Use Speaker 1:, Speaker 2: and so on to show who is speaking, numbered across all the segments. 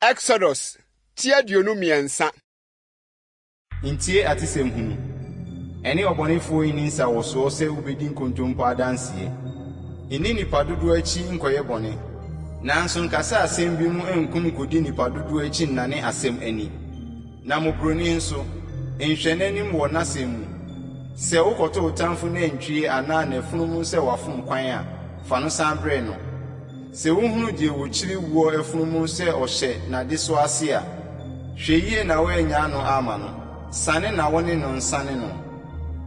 Speaker 1: Exodus ti 23.
Speaker 2: Ntie atesɛm hunu. Ɛne ɔbɔnefoɔ nni nsawɔsoɔ sɛ wobɛdi nkontompo adanseɛ. Nni nnipa dodoɔ akyi nkɔyɛ bɔne, nanso nkasa asɛm bi mu nkom nkɔdi nnipa dodoɔ akyi nnane asɛm ani. Na mmɔborɔni nso, nhwɛ n'anim wɔ n'asɛm mu. Sɛ wokɔto wo tamfo nantwie anaa n'afunumu sɛ wafom kwan a, fa no san brɛ no. Sɛ wohunu deɛ wɔkyiri woɔ afunumu sɛ ɔhyɛ n'adesoa ase a, hwɛ yie na woannyaa no amma no, sane na wo ne no nsane no.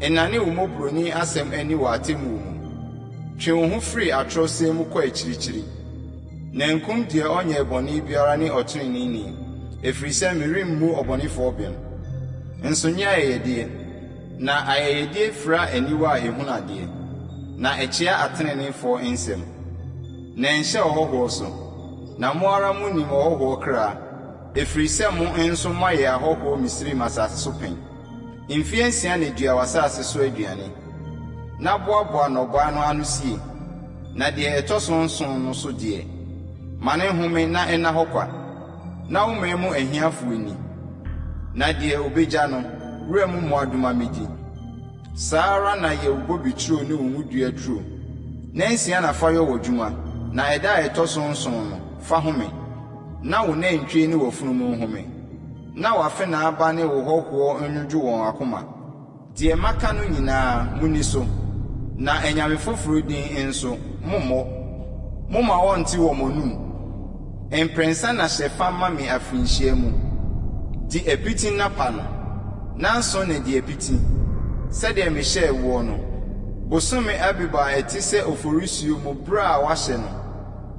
Speaker 2: Nnane wo mmɔborɔni asɛm ani wɔ atemmuo mu. Twe wo ho firi atorɔsɛm mu kɔ akyirikyiri. Na nkum deɛ ɔnyɛɛ bɔne biara ne ɔteneneeni, ɛfiri sɛ meremmu ɔbɔnefoɔ bem. Nso nyɛ ayɛyɛdeɛ, na ayɛyɛdeɛ fira aniwa a ɛhunu adeɛ, na ɛkyea ateneneefoɔ nsɛm. Na ɛnhyɛ ɔhɔhoɔ so, na mo ara monim ɔhɔhoɔ kra, ɛfiri sɛ mo nso moayɛ ahɔhoɔ Misraim asase so pɛn. Mfeɛ nsia na dua w'asase so aduane, na boaboa nnɔbaeɛ no ano sie, na deɛ ɛtɔ so nson no so deɛ, ma no nhome na ɛnna hɔ kwa, na wo man mu ahiafoɔ nni. Na deɛ ɔbɛgya no, wuram mmoadoma mmɛdi. Saa ara na yɛ wo bobeturo ne wo ngodua turo. Nnansia na fa yɔ w'adwuma, na ɛda a ɛtɔ so nson no, fa home, na wo nantwie ne w'afunumu nhome, na w'afenaa ba ne wo hɔhoɔ nnwodwo wɔn akoma. Deɛ maka no nyinaa, monni so, na anyame foforɔ din nso, mommɔ. Momma wɔnnte wɔ mo anom. Mprɛnsa na hyɛ fa ma me afirinhyia mu. Di apiti nnapa no, nnanson na di apiti, sɛdeɛ mehyɛɛ woɔ no, bosome Abib a ɛte sɛ Oforisuo mu berɛ a wɔahyɛ no,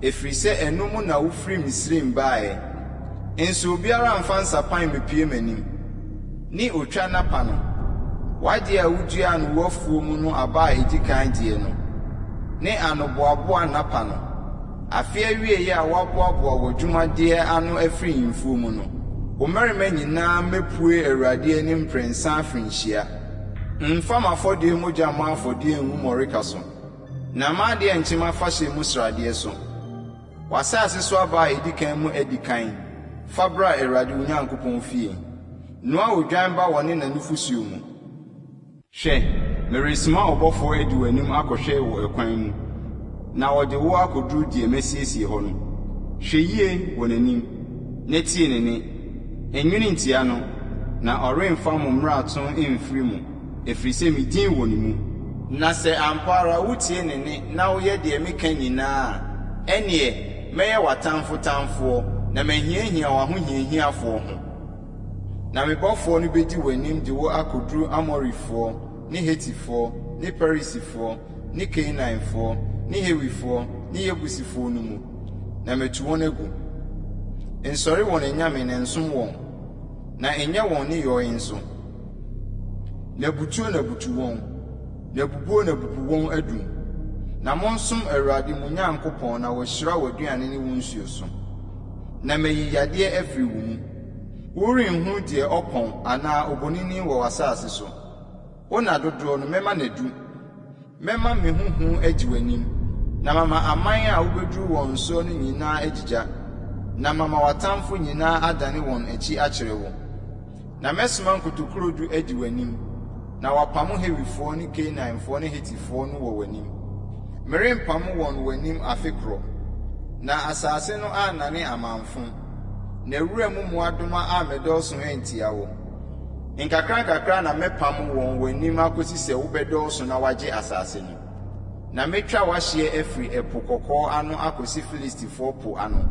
Speaker 2: ɛfiri sɛ ɛno mu na wofirii Misraim baeɛ. Nso obiara mmfa nsapan mmɛpue m'anim. Ne otwa nnapa no, w'adeɛ a woduaa no w'afuo mu no aba a ɛdi kan deɛ no, ne anoboaboa nnapa no, afe awieeɛ a woaboaboa w'adwumadeɛ ano afiri mfuo mu no, wo mmarima nyinaa mmɛpue Awurade anim mprɛnsa afirinhyia. Mfa m'afɔdeɛ mogya mmɔ afɔdeɛ ngu mmɔreka so, na mma adeɛ nnkye m'afahyɛ mu sradeɛ so. W'asase so aba a edi kan mu adikan fa bra Awurade wo Nyankopɔn fie. Noa odwan ba wɔ ne na nufusu mu. Hwɛ, meresoma ɔbɔfoɔ adi w'anim akɔhwɛ wo ɛkwan mu, na ɔde wo akɔduru deɛ masiesie hɔ no. Hwɛ yie wɔ n'anim, na tie ne nne. Nnwene ntia no, na ɔremfa mo mmarato mfiri mo, ɛfiri sɛ me din wɔ ne mu. Na sɛ ampa ara wotie ne nne na woyɛ deɛ meka nyinaa a, ɛnneɛ, mɛyɛ w'atamfo tamfoɔ na mahiahia w'ahohiahiafoɔ ho. Na me bɔfoɔ no bɛdi w'anim de wo akɔduru Amorifoɔ ne Hetifoɔ ne Perisifoɔ ne Kanaanfoɔ ne Hewifoɔ ne Yebusifoɔ no mu, na matu wɔn agu. Nsɔre wɔn anyame na nsom wɔn, na nyɛ wɔn nneyɔe nso. Na butuo na butu wɔn, na bubuo na bubu wɔn adum. Na monsom Awurade mo Nyankopɔn na wahyira w'aduane ne wo nsuo so. Na mayi yadeɛ afiri wo mu. Worenhunu deɛ ɔpɔn anaa obonini wɔ w'asase so. Wo nna dodoɔ no mɛma no adu. Mɛma me ho hu adi w'anim, na mama aman a wobɛduru wɔn soɔ no nyinaa agyigya, na mama w'atamfo nyinaa adane wɔn akyi akyerɛ wo. Na mɛsoma nkotokurodu adi w'anim, na wɔapamo Hewifoɔ ne Kanaanfoɔ ne Hetifoɔ no wɔ w'anim. Merempamo wɔn w'anim afe korɔ, na asase no annane amamfo, na wuram mmoadoma ammɛdɔɔso antia wo. Nkakrankakra na mɛpamo wɔn w'anim akosi sɛ wobɛdɔɔso na woagye asase no. Na metwa w'ahyeɛ afiri Ɛpo Kɔkɔɔ ano akɔsi Filistifoɔ po ano,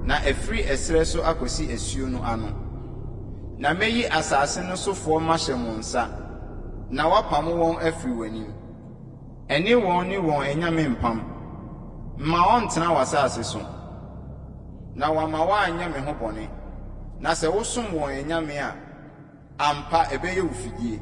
Speaker 2: na afiri ɛserɛ so akɔsi asuo no ano. Na mɛyi asase no sofoɔ mahyɛ mo nsa, na woapamo wɔn afiri w'anim. Ɛne wɔn ne wɔn anyame mpam. Mma wɔnntena w'asase so, na wɔama woanyɛ me ho bɔne. Na sɛ wosom wɔn anyame a, ampa ɛbɛyɛ wo fidie.